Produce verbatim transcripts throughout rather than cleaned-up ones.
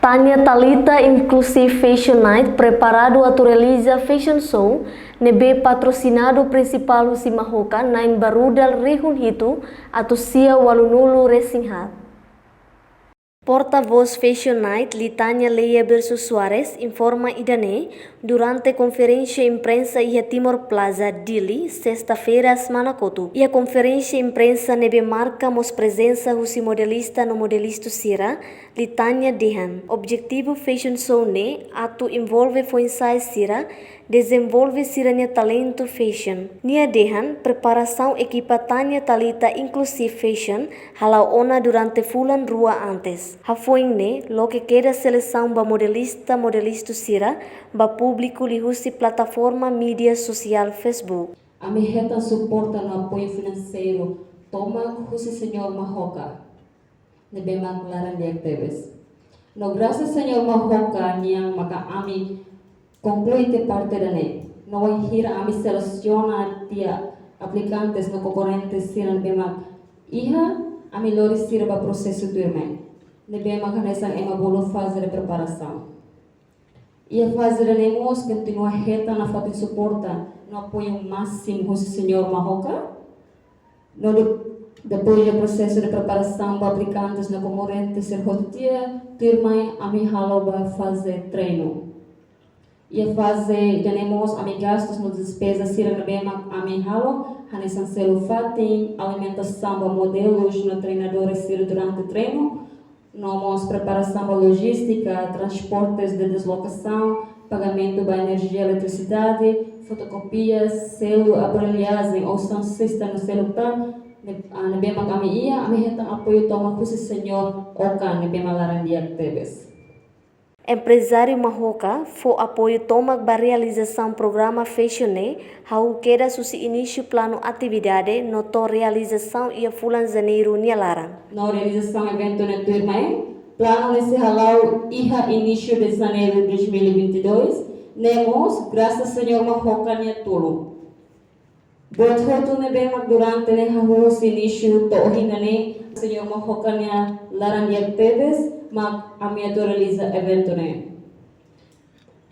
Tanya Talita Inclusive Fashion Night preparadu atu realiza fashion show ne'ebé patrosinadu prinsipál husi Mahoka na'in ba rudal rihun hitu atus sia ualunulu resin haat. Portavós Fashion Night, Litania Leia Berço Soares, informa ida-ne'e durante konferénsia imprensa iha Timor Plaza, Dili, sesta-feira semana kotuk. Iha konferénsia imprensa ne'ebé marka mós prezensa husi modelista no modelistu sira, Litania dehan, objetivu fashion show ne'e atu envolve foin-sa'e sira dezenvolve sira-nia talentu fashion. Nia dehan, preparasaun ekipa Tanya Talita Inclusive Fashion hala'o ona durante fulan rua antes. Hafoin ne'e, loke kedas selesaun ba modelista, modelistu sira ba públiku liuhusi plataforma mídia sosiál Facebook. Ami hetan suporta no apoiu finanseiru tomak husi Señór Mahoka ne'ebé mak laran-di'ak tebes. No grasas Señór Mahoka nian maka ami konklui tiha parte ida-ne'e. No wainhira ami selesiona tiha aplikantes no konkorrentes sira ne'ebé mak iha, ami lori sira ba prosesu tuirmai, ne'ebé mak hanesan ema bolu faze de preparasaun. Iha faze ida-ne'e mós kontinua hetan nafatin suporta no apoiu másimu husi Señór Mahoka. No de-, depois de prosesu de preparasaun ba aplikantes no konkorrentes sira hotu tiha, tuirmai ami halo ba faze treinu. Iha faze ida-ne'e mós ami gastus no despeza sira ne'ebé mak ami halo, hanesan selu fatin, alimentasaun ba modelus no treinadores sira durante treinu, no mós preparasaun ba lojístika, transportes de deslokasaun, pagamentu ba enerjia, eletrisidade, fotokopias, selu aparelhajen ou sound system no selu tan, ne-, ah, ne'ebé mak ami iha, ami hetan apoiu tomak husi Señór Oka ne'ebé mak laran-di'ak tebes. Emprezáriu Mahoka fó apoiu tomak ba realizasaun programa fashion ne'e, hahú kedas husi inísiu planu atividade no to'o realizasaun iha fulan Janeiru nia laran. No realizasaun eventu ne'e tuirmai, planu ne'e sei hala'o iha inísiu de Janeiru dois mil e vinte e dois, ne'e mós grasas Señór Mahoka nia tulun. Buat hotu ne'ebé mak durante ne'e hahú husi inísiu to'o ohin ida-ne'e, Señór Mahoka nia laran-di'ak tebes mak ami atu realiza eventu ne'e.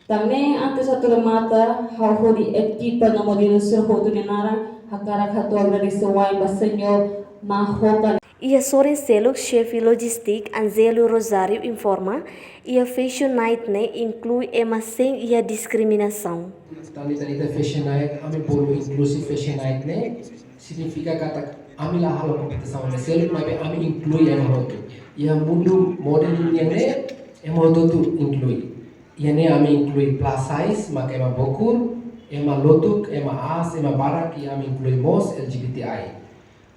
Tanba ne'e antes atu remata, ha'u hodi ekipa no modelu sira hotu nia naran, hakarak atu agradese wa'in ba Señór Mahoka. Iha sorin seluk, xefe lojístika Angelo Rosário informa, iha fashion night ne'e inklui ema sein iha diskriminasaun. Tanya Talita Fashion Night, ami bolu inclusive fashion night ne'e, signifika katak ami la halo kompetisaun ne'e seluk, maibé ami inklui ema hotu. Iha mundu modeling nian ne'e, ema hotu-hotu inklui. Iha ne'e ami inklui plus size, maka ema bokur, ema lotuk, ema aas, ema barak, i ami inklui mós L G B T I.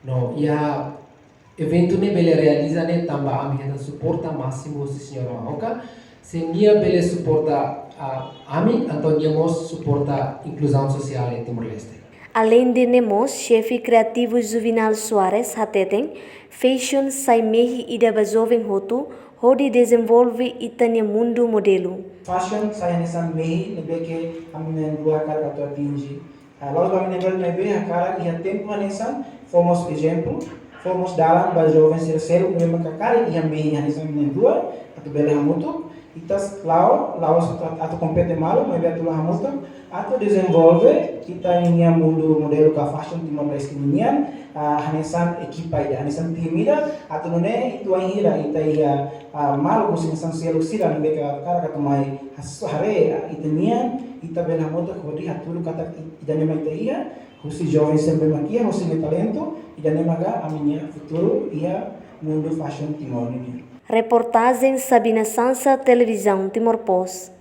No, iha eventu ne'e bele realiza ne'e tanba ami hetan suporta másimu husi Señór Mahoka. Se nia bele suporta, ah, ami, entaun nia mós suporta inkluzaun sosiál iha Timor-Leste. Aleinde ne'e mós, xefe kreativu Juvenal Soares hateten, fashion sai mehi ida ba joven hotu, hodi dezenvolve ita-nia mundu modelu. Fashion sai hanesan mehi ne'ebé ke ami na'in-rua hakarak atu atinje. Ah, la'ós ba ami na'in-rua ne'ebé hakarak iha tempu hanesan, fó mós ezemplu, fó mós dalan ba joven sira seluk ne'ebé mak hakarak iha mehi hanesan ami na'in-rua, atu bele hamutuk, ita la'o, la'ós atu, atu kompete malu, maibé atu la'o hamutuk, atu dezenvolve ita-nia mundu modelu ka fashion Timor-Leste nian, ah, hanesan ekipa ida, hanesan tim ida, atu nune'e ita wainhira ita iha, ah, maluk husi nasaun seluk sira ne'ebé ke hakarak atu mai has-, haree, ah, ita-nian, ita bele hamutuk hodi hatudu katak i-, ida-ne'e mak ita iha, husi joven sira ne'ebé mak iha, husi nia talentu, ida-ne'e maka ami-nia futuru iha mundu fashion Timor nian. Reportajen Sabina Sansa, Televizaun Timor Post.